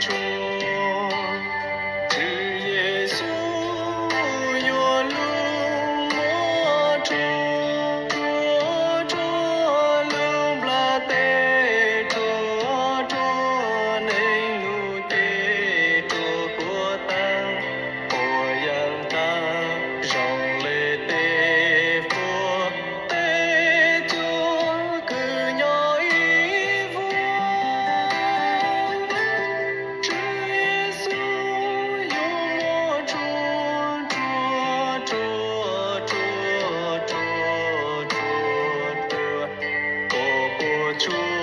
tsuag. Tswv Yexus yuav lub muab tsuag, tsuag tsuag lub nplaj teb, tsuag tsuag neeg lub cev, tsuag puag ta, puag yeeb ta, zoo le tej fuab, tej cuab kws nyob ib vuag. Tswv Yexus yuav muab tsuag, tsuag, tsuag, tsuag, tsuag, tsuag, tsuag, puag puag tsuag.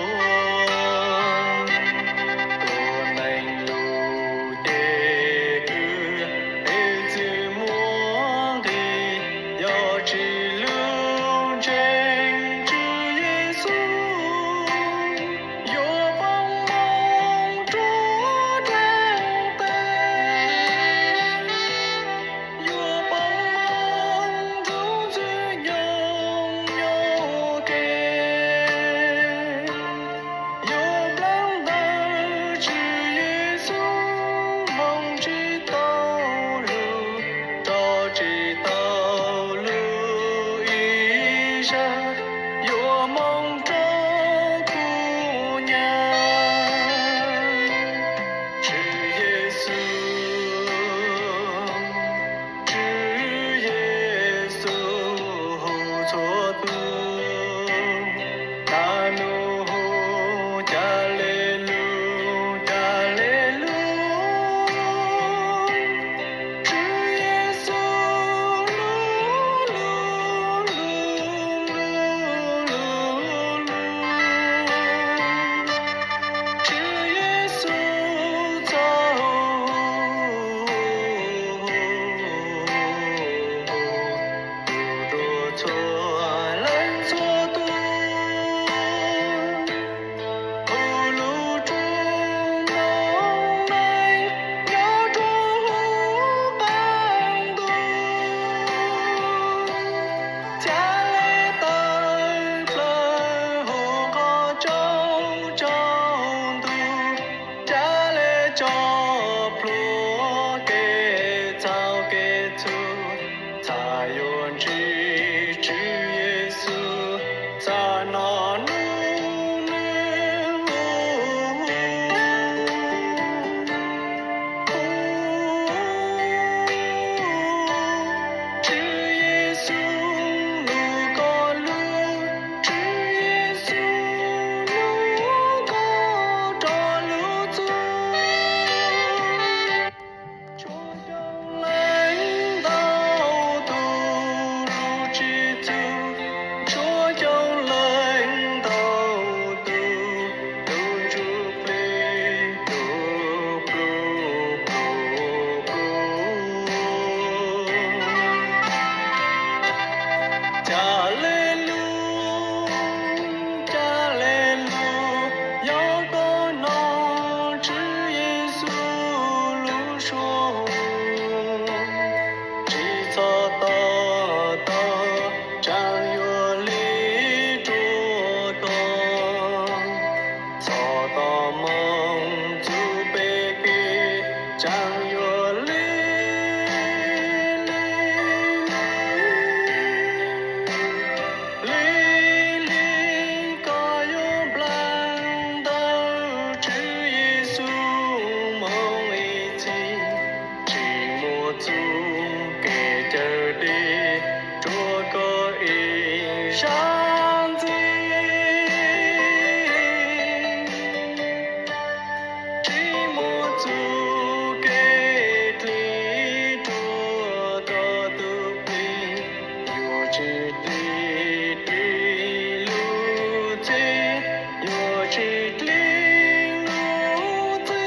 Tus neeg lub cev kws peb txwm muab nqis, yog tsis lub ntseeg Tswv Yexus, yuav poob moo rua dlaag tes, yuav poob moo nrug ntxwg nyoog nyob ke, yuav nplaag ntawm Tswv Yexus, moog tsis tau lug, rov tsis tau lug ib zag, yuav moog rua kuv nyam. Tswv Yexus, Tswv Yexus hu txhua tug, tag nug hu ca le lug, ca le lug. Tswv Yexus lug, lug, lug, lug, lug, lug. Tswv Yexus txhua hu, hu rua txhua leej txhua tug, hu lug rua mloog neeg nyob rua huv qaab ntuj, ca le tawm plawg huv qhov tsaus tsaus ntuj, ca le tso plhuav kev txhaum kev txhum, txhad yuav ntsib Tswv Yexus, txhad nov nub nwg hu. Tswv Yexus lug koj lug, Tswv Yexus lug koj rov lug txug. Tshuav coob leej ntau tug lug tsis txug, tshuav coob leej ntau tug lug ntsuj plig tug plug plug plug. Ca le lug, ca le lug, yog koj nov Tswv Yexus lub suab hu, tsis txhob to taub, tseem yuav lig rua koj. Txhob to moog txug peb kev, tseem yuav lig, lig, lig, lig, koj yuav nplaag ntawm Tswv Yexus moog ib txhis, tsis muaj txuj kev cawm dim rua koj ib zag ntxiv. Tsis muaj txuj kev dlim rua koj tus plig, yuav tsis dlim dlim lub txim, yuav tsis dlim lub txim.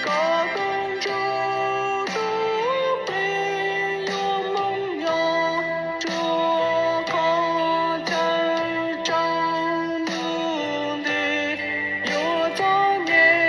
Koj tug ntsuj tus plig yuav moog nyob rua qhov chaw tsaus ntuj nti, yuav txom nyem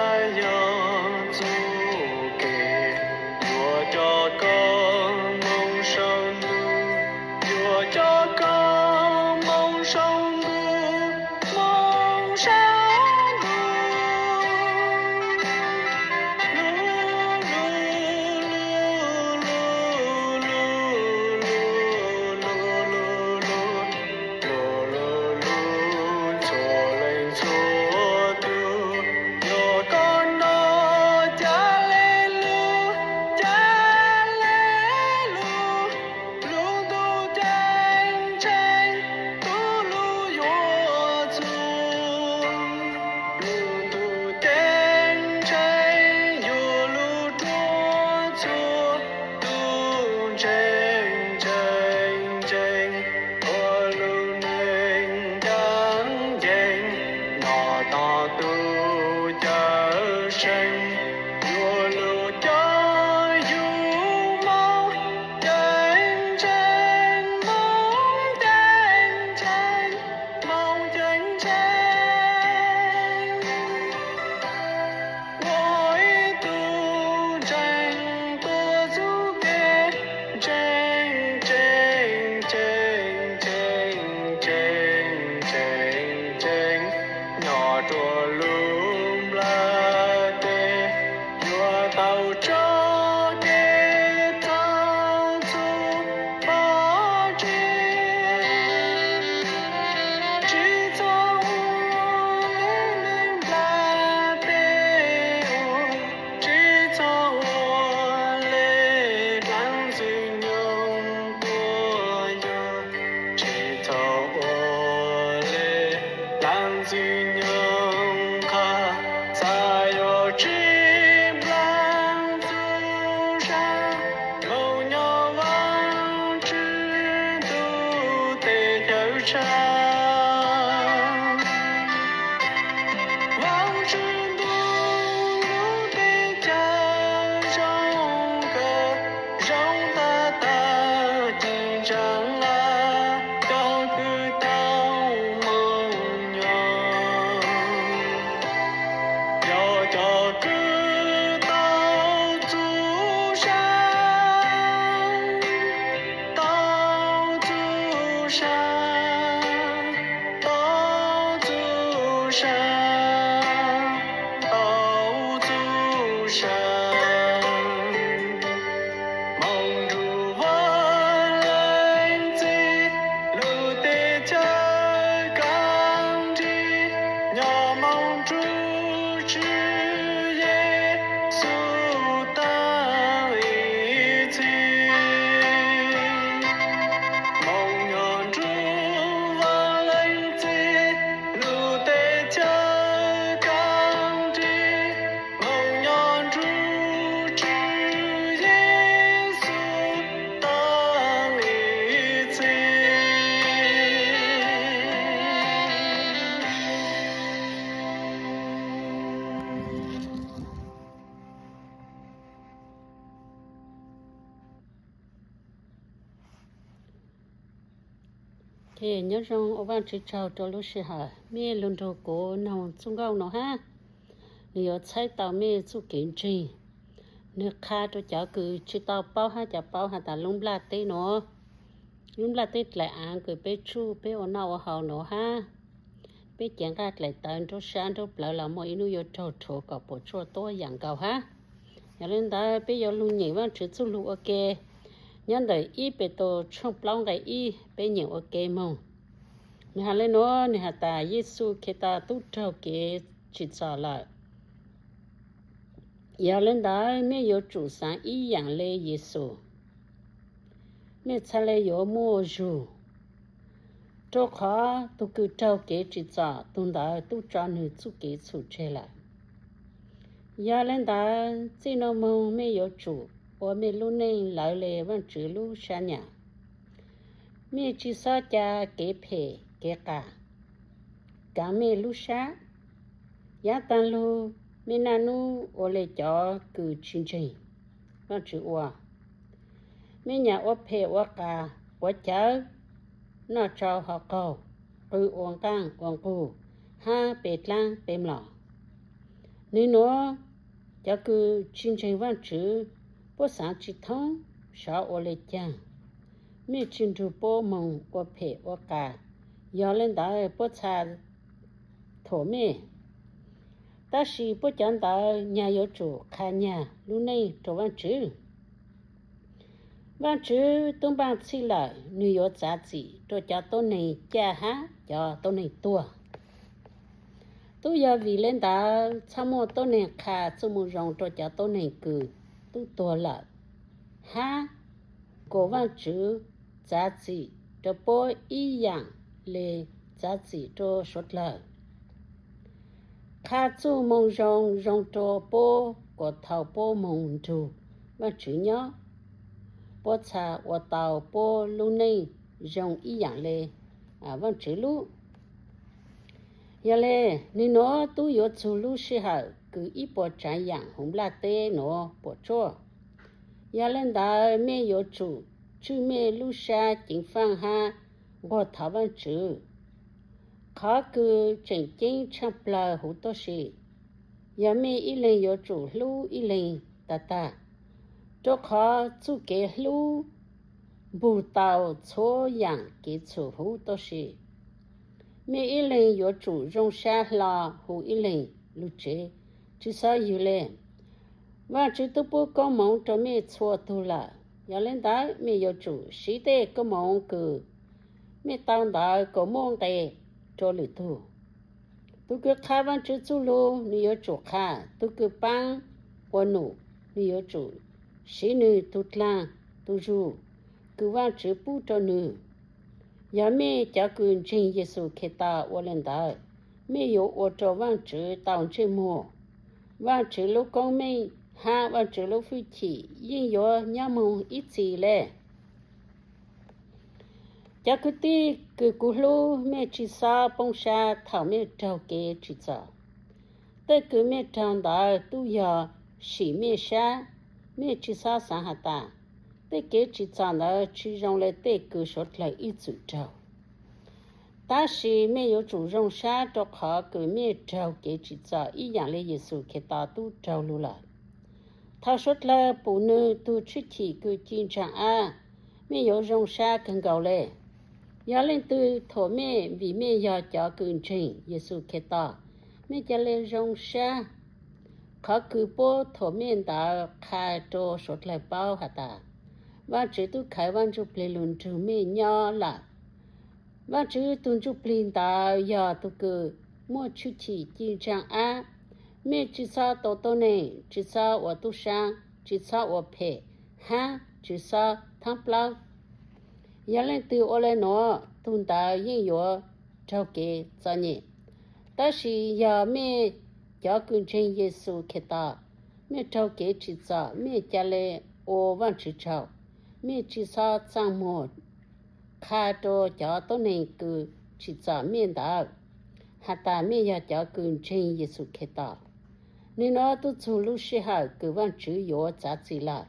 Yog txuj kev yuav coj koj moo saum ntuj, yuav coj koj moo saum ntuj, moo saum ntuj. Txhua leej txhua tus, yog koj nrog Cas Les Lus, Cas Les Lus, lub ntuj ceeb tsheej, tus lub yuav txhua, lub ntuj ceeb tsheej yuav lub rua txhua tus ntseeg, ntseeg, ntseeg, ua lub neej ncaj ncees, noj tog tus Cawm Seej, yuav lub coj yug moo ceeb tsheej, moo ceeb tsheej, moo ceeb tsheej. Ua ib tug ntseeg tuav txuj kev ntseeg, ntseeg, ntseeg, ntseeg, ntseeg, ntseeg, ntseeg, nyob rua lub nplaj teb, yuav tau tso kev txog txhua pov tseg. Tsis txhob ua li neeg nplaj teb ua, tsis txhob ua li dlaab ntxwg nyoog tuaj yug, tsis txhob ua li dlaab ntxwg nyoog qha, xav yuav tsis nplaag txuj sa, moog nyob Vaajtswv ntuj teb chaws tshaj. Vaajtswv ntuj lub teb chaws zoo kawg, zoo tag tag ci ntsaa laj, cov kws tau moog nyob, yog cov kws tau txuj sa, tau txuj sa, tau txuj sa, tau txuj sa, moog nrug Vaaj Leej Txiv lub teb chaws kaaj nrig, nyob moog nrug Tswv Yexus taag ib txhis. Moog nyob nrug Vaaj Leej Txiv lub teb chaws kaaj nrig, moog nyob nrug Tswv Yexus taag ib txhis. Nyob zoo ua Vaajtswv tsaug rua lub sij hawm mej lug nrug kuv noog txuj nkauj no hab. Nwg yuav txhawb tau mej txuj kev ntseeg. Nwg qha rua cov kws tsi tau paub hab cov paub has tas lub nplaj teb nuav, lub nplaj teb dlaim aav kws peb tsuj peb ua noj ua haus nuav hab, peb cev nqaj dlaim tawv nraub sab nraub plawv los muaj ib nub yuav raug rhuav kom puas tsuaj tuab yaam nkaus hab. Yog le ntawd peb yuav lug nyeem Vaajtswv txuj lug ua ke nyob ntawm ib Petus tshooj plaub nqe ib, peb nyeem ua ke moog. Nwg has le nuav, nwg has tas Yexus Khetos tub raug kev tsim txom lawm. Yog le ntawd mej yuav tsum xaav ib yaam le Yexus, mej txhad le yuav muaj zug, rua qhov tug kws raug kev tsim txom tug ntawd tub tso nwg txuj kev txhum tseg lawm. Yog le ntawd txij nuav moog mej yuav tsum ua mej lub neej lawv le Vaajtswv lub sab nyam. Mej tsi xob ca kev phem kev qas kaav mej lub sab. Yaav taag lug mej naj nub ua le cov kws tsi ntseeg Vaajtswv ua. Mej nyam ua phem ua qas, quav cawv, noj tsau haus qaug, qw ua nqaaj ua nqug, hab pe dlaab pe mlom. Nim nuav cov kws tsi ntseeg Vaajtswv, puab xaav tsi thoob xyov ua le caag, mej tsi nrug puab moog ua phem ua qas, yog le ntawd puab txha thuam mej. Tab sis puab cov ntawd nyag yuav tsum qha nyag lub neej rua Vaajtswv. Vaajtswv tub npaaj txhij lawm, nwg yuav txav txim rua cov tuab neeg caj hab cov tuab neeg tuag. Tub yog vim le ntawd txhob muaj tuab neeg qha txuj moo zoo rua cov tuab neeg kws tub tuag lawm, hab kuas Vaajtswv txav txim rua puab ib yaam le txav txim rua suav dlawg. Qha txuj moo zoo zoo rua puab kuas thaus puab moog nrug Vaajtswv nyob, puab txha ua tau puab lub neej zoo ib yaam le Vaajtswv lub. Yog le, nwg nuav tub yuav txug lub sij hawm kws ib puas tsaav yaam huv nplaj teb nuav puam tsuaj. Yog le ntawd mej yuav tsum tswj mej lub sab ceev faaj hab nquag thov Vaajtswv. Qhov kws tseem ceeb tshaaj plawg huv tuab si, yog mej ib leeg yuav tsum hlub ib leeg tag tag, rua qhov txuj kev hlub npug tau txhua yaam kev txhum huv tuab si. Mej ib leeg yuav tsum zoo sab hlo hu ib leeg lug tsev, tsi xob ywg le. Vaajtswv tub pub koob moov rua mej txhua tug lawm, yog le ntawd mej yuav tsum siv tej koob moov kws mej tau ntawd kuas muaj nqe rua lwm tug. Tug kws qha Vaajtswv txuj lug, nwg yuav tsum qha. Tug kws paab ua num, nwg yuav tsum siv nwg tug dlaag tug zug kws Vaajtswv pub rua nwg. Yog mej cov kws ntseeg Yexus Khetos ua le ntawd, mej yuav ua rua Vaajtswv tau ntsej muag. Vaajtswv lub koob meej hab Vaajtswv lub fwj chim yeej yuav nyob moog ib txhis le. Cov kwv tij kws kuv hlub, mej tsi xob poob sab thaus mej raug kev tsim txom. Tej kws mej raug ntawd tub yog sim mej sab, mej tsi xob xaav has tas, tej kev tsim txom ntawd tsi zoo le tej kws suav dlawg ib txwm raug. Tab sis mej yuav tsum zoo sab rua qhov kws mej raug kev tsim txom ib yaam le Yexus Khetos tub raug lug lawm. Thaus suav dlawg pum nwg tug tshwj chim kws ci ntsaag ab, mej yuav zoo sab kawg nkaus le. Yog leej twg thuam mej vim mej yog cov kws ntseeg Yexus Khetos, mej ca le zoo sab. Qhov kws puab thuam mej ntawd qha rua suav dlawg paub has tas, Vaajtswv tub khawv Vaaj Ntsuj Plig lug nrug mej nyob lawm. Vaajtswv tug Ntsuj Plig ntawd yog tug kws muaj tshwj chim ci ntsaag ab. Mej tsi xob tau tuab neeg, tsi xob ua tub saab, tsi xob ua phem, hab tsi xob thaab plaub. Yog leej twg ua le nuav, tug ntawd yeej yuav raug kev txom nyem. Tab sis yog mej cov kws ntseeg Yexus Khetos, mej raug kev tsim txom, mej ca le ua Vaajtswv tsaug. Mej tsi xob txaaj muag qha rua cov tuab neeg kws tsim txom mej ntawd has tas mej yog cov kws ntseeg Yexus Khetos. Nwg nuav tub txug lub sij hawm kws Vaajtswv yuav txav txim lawm.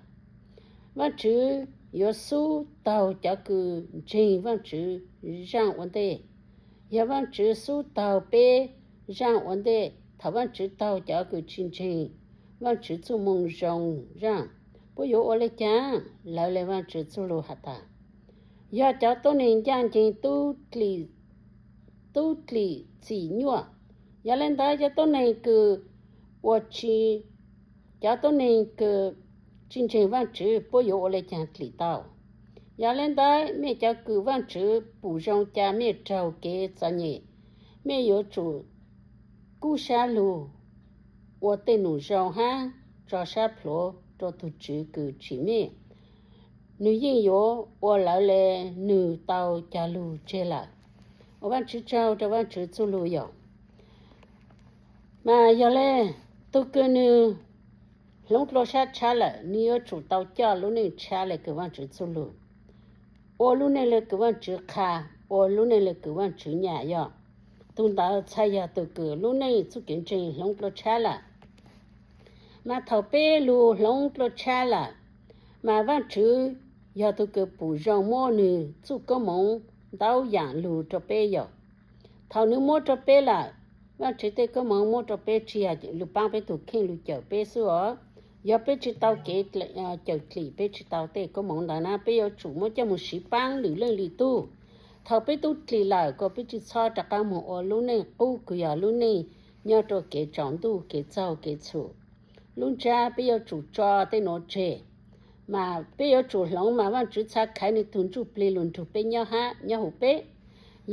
Vaajtswv yuav xub taug cov kws ntseeg Vaajtswv zaaj ua ntej. Yog Vaajtswv xub taug peb zaaj ua ntej, thaus Vaajtswv taug cov kws tsi ntseeg Vaajtswv txuj moo zoo zaaj, puab yuav ua le caag? Lawv le Vaajtswv txuj lug has tas, yog cov tuab neeg ncaaj nceeg tub dlim txim nyuaj. Yog le ntawd cov tuab neeg kws ua tsi, cov tuab neeg kws tsi ntseeg Vaajtswv puab yuav ua le caag dlim tau? Yog le ntawd mej cov kws Vaajtswv pum zoo ca mej raug kev txom nyem, mej yuav tsum kub sab lug, ua tej num zoo hab tso sab plhuav rua tug Tswv kws tsim mej. Nwg yeej yuav ua lawv le nwg tau cog lug tseg lawm. Ua Vaajtswv tsaug rua Vaajtswv txuj lug yom. Mas yog le, tug kws nwg hloov dlua sab tshab lawm, nwg yuav tsum tau coj lub neej tshab le kws Vaajtswv txuj lug, ua lub neej le kws Vaajtswv qha, ua lub neej le kws Vaajtswv nyam yog. Tug ntawd txhaj yog tug kws lub neej txuj kev ntseeg hloov dlua tshab lawm. Mas thaus peb lug hloov dlua tshab lawm, mas Vaajtswv yog tug kws pum zoo muab nwg txuj koob moov ntau yaam lug rua peb yom. Thaus nwg muab rua peb lawm, Vaajtswv tej koob moov muab rau peb tsi yog lug paab peb tug kheej lug cawm peb xwb os. Yog peb tsi tau kev cawm dlim, peb tsi tau tej koob moov ntawd na, peb yuav tsum muab coj moog siv paab lwm leej lwm tug. Thaus peb tub dlim lawm kuas peb tsi txhob rov qaab moog ua lub neej qub kws yog lub neej nyob rua kev tsaus ntuj kev txaug kev txhum. Lub ntsab peb yuav tsum tso tej nuav tseg, mas peb yuav tsum hloov mas Vaajtswv txhad khaiv nwg tug Ntsuj Plig lug nrug peb nyob hab nyob huv peb.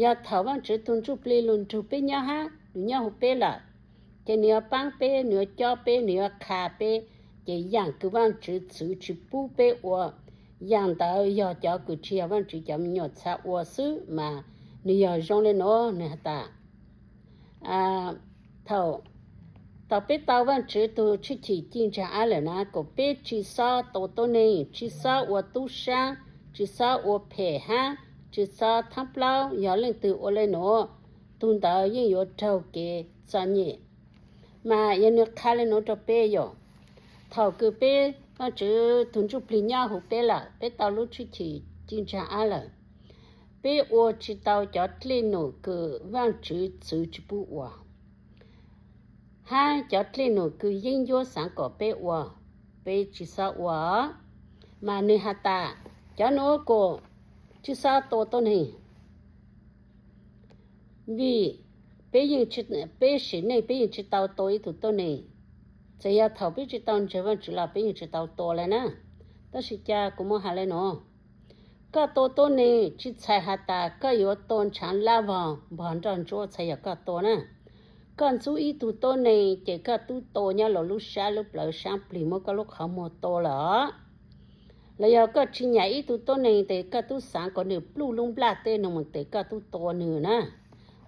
Yog thaus Vaajtswv tug Ntsuj Plig lug nrug peb nyob hab nwg nyob huv peb lawm, ces nwg yuav paab peb, nwg yuav cob peb, nwg yuav qha peb. Ces yaam kws Vaajtswv txwv tsi pub peb ua, yaam ntawd yog cov kws tsi yog Vaajtswv cov me nyuam txhad ua xwb, mas nwg yog zoo le nuav nwg has tas, thaus peb tau Vaajtswv tug tshwj chim ci ntsaa ab lawm na, kuas peb tsi xob tua tuab neeg, tsi xob ua tub saab, tsi xob ua phem hab tsi xob thaab plaub. Yog leej twg ua le nuav, tug ntawd yeej yuav raug kev txom nyem. Mas yog nwg qha le nuav rau peb yog, thaus kws peb Vaajtswv tug Ntsuj Plig nyob huv peb lawm, peb tau lub tshwj chim ci ntsaa ab lawm, peb ua tsi tau cov dlej num kws Vaajtswv txwv tsi pub ua, hab cov dlej num kws yeeb ncuab xaav kom peb ua, peb tsi xob ua. Mas nwg has tas, cov nuav kuas tsi xob tua tuab neeg, vim peb yeej, peb sim neej peb yeej tsi tau tua ib tug tuab neeg. Txawm yog thaus peb tsi tau ntseeg Vaajtswv los peb yeej tsi tau tua le na. Tab sis ca kuv muab has le nuav, koj tua tuab neeg tsi txhais has tas koj yuav tua ntshaav lab vog npog nroj ntsuab txhais yog koj tua na. Koj ntxub ib tug tuab neeg ces koj tub tua nyob luas lub sab lub plawv saab plig muab koj lub qhov muag tua lawm. Los yog koj tsi nyam ib tug tuab neeg tes koj tub xaav kom nwg pluj lub nplaj teb nuav moog tes koj tub tua nwg na.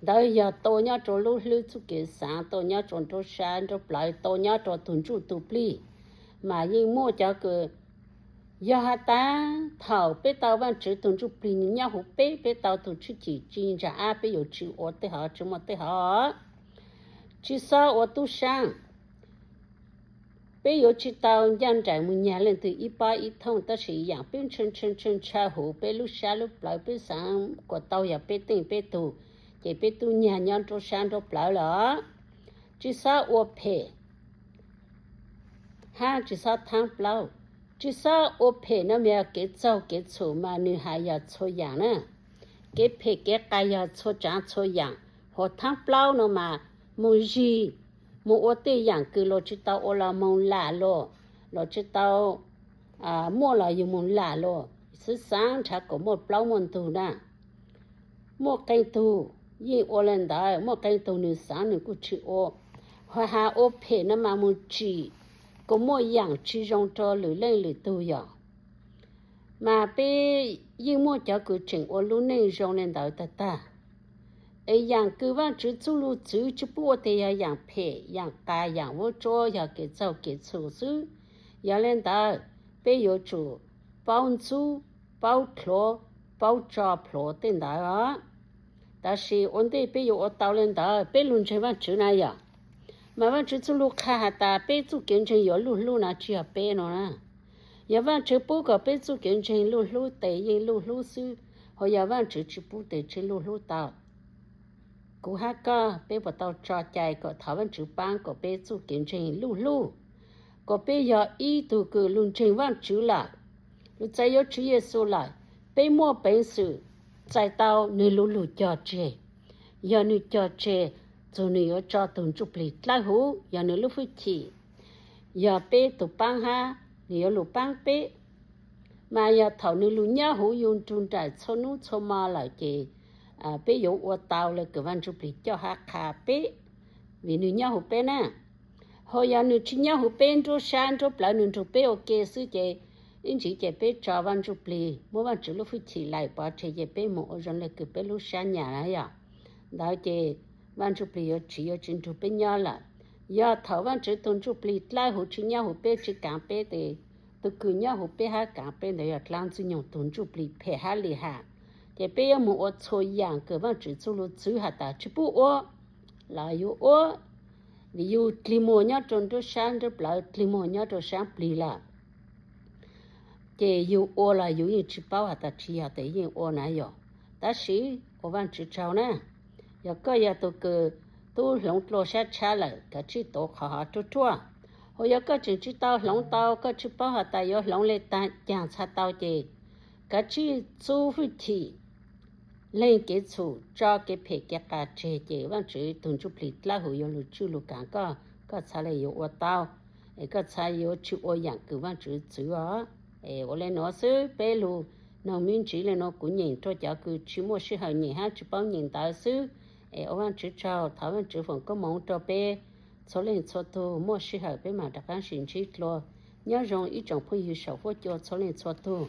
Ntawd yog tua nyob rua lub hlwb txuj kev xaav, tua nyob rua nraub sab nraub plawv, tua nyob rua tug ntsuj tug plig. Mas yeej muaj cov kws, yog has tas thaus peb tau Vaajtswv tug Ntsuj Plig nyob huv peb, peb tau tug tshwj chim ci ntsaa ab, peb yuav tsi ua tej hov tsi muaj tej hov. Tsi xob ua tub saab. Peb yuav tsi tau ncaaj nraim moog nyag leej twg ib pob ib thooj, tab sis yaam peb ntshaw ntshaw ntshaw huv peb lub sab lub plawv, peb xaav kuas tau yog peb teej peb tug, ces peb tub nyag nyob nraub sab nraub plawv lawm. Tsi xob ua phem hab tsi xob thaab plaub. Tsi xob ua phem no mas yog kev txaug kev txhum mas nwg has yog txhua yaam na. Kev phem kev qas yog txhua tsaav txhua yaam. Huv thaab plaub no mas moog zig, moog ua tej yaam kws luas tsi tau ua los moog lam luas, luas tsi tau muaj los yug moog lam luas, xwb xaav nrhav kom muaj plaub muaj ntug na. Muaj qee tug yeej ua le ntawd, muaj qee tug nwg xaav nwg kuj tsi ua. Ho has ua phem no mas moog tsim kom muaj yaam tsi zoo rua lwm leej lwm tug yog. Mas peb yeej muaj cov kws tseem ua lub neej zoo le ntawd tag tag. Es yaam kws Vaajtswv txuj lug txwv tsi pub ua tes yog yaam phem, yaam qas, yaam vuab tsuab, yog kev txaug kev txhum xwb. Yog le ntawd, peb yuav tsum paub ntxub, paub dlhuav, paub tso plhuav tej ntawd os. Tab sis ua ntej peb yuav ua tau le ntawd, peb lug ntseeg Vaajtswv na yog. Mas Vaajtswv txuj lug qha has tas peb txuj kev ntseeg yuav luj hlub na, tsi yog peb no na. Yog Vaajtswv pub kom peb txuj kev ntseeg luj hlub tes yeej luj hlub xwb, ho yog Vaajtswv tsi pub tes tsi luj hlub tau. Kuv hab koj peb puas tau tso cai kom thov Vaajtswv paab kom peb txuj kev ntseeg luj hlub, kom peb yog ib tug kws lug ntseeg Vaajtswv lawm, lug txais yuav Tswv Yexus lawm, peb muaj peev xwm txais tau nwg lub lug cog tseg. Yog nwg cog tseg, txug nwg yuav tso tug Ntsuj Plig dlawb huv, yog nwg lub hwj chim, yog peb tug paab hab, nwg yuav lug paab peb. Mas yog thaum nwg lug nyob huv yug nrug nraim txhua nub txhua mo lawm ces peb yuav ua tau le kws Vaaj Ntsuj Plig coj hab qha peb, vim nwg nyob huv peb na. Ho yog nwg tsi nyob huv peb, nruab sab nruab plawv nwg nrug peb ua ke xwb ces ib ntsis ces peb tso Vaaj Ntsuj Plig, muab Vaajtswv lub hwj chim laim pov tseg ces peb moog ua zoo le kws peb lub sab nyam na yog. Ntawd ces Vaaj Ntsuj Plig yuav tsiv yuav tsi nrug peb nyob lawm. Yog thaum Vaajtswv tug Ntsuj Plig dlawb huv tsi nyob huv peb tsi kaav peb tes, tug kws nyob huv peb hab kaav peb ntawd yog dlaab Ntxwg Nyoog tug Ntsuj Plig phem hab li has. Ces peb yuav moog ua txhua yaam kws Vaajtswv txuj lug txwv has tas tsi pub ua los yug ua, vim yug dlig muag nyob rua nruab sab nruab plawv, dlig muag nyob rua saab plig lawm. Ces yug ua los yug yeej tsi paub has tas tsi yog tes yeej ua na yog. Tab sis ua Vaajtswv tsaug na, yog koj yog tug kws tub hloov dlua sab tshab lawm, kav tsij tuav qhov hov ruaj ruaj. Hos yog koj tseem tsis tau hloov tau, koj tsis paub has tas yuav hloov le caag txha tau ces kav tsij xub hwj chim leeg kev txhum, tso kev phem kev qas tseg ces Vaajtswv tug Ntsujplig dlawb huv yuav lug tswj lug kaav koj, koj txhad le yuav ua tau, es koj txhad yuav tsi ua yaam kws Vaajtswv txwv os. Es ua le nuav xwb, peb lug noog me ntsiv le nuav, kuv nyeem rua cov kws tsi muaj sij hawm nyeem hab tsi paub nyeem ntawv xwb. Es ua Vaajtswv tsaug, thov Vaajtswv foom koob moov rua peb txhua leej txhua tug, muaj sij hawm peb maam rov qaab sim ntsib dlua. Nyob zoo ib tsoom phooj ywg saum fuab cua txhua leej txhua tug.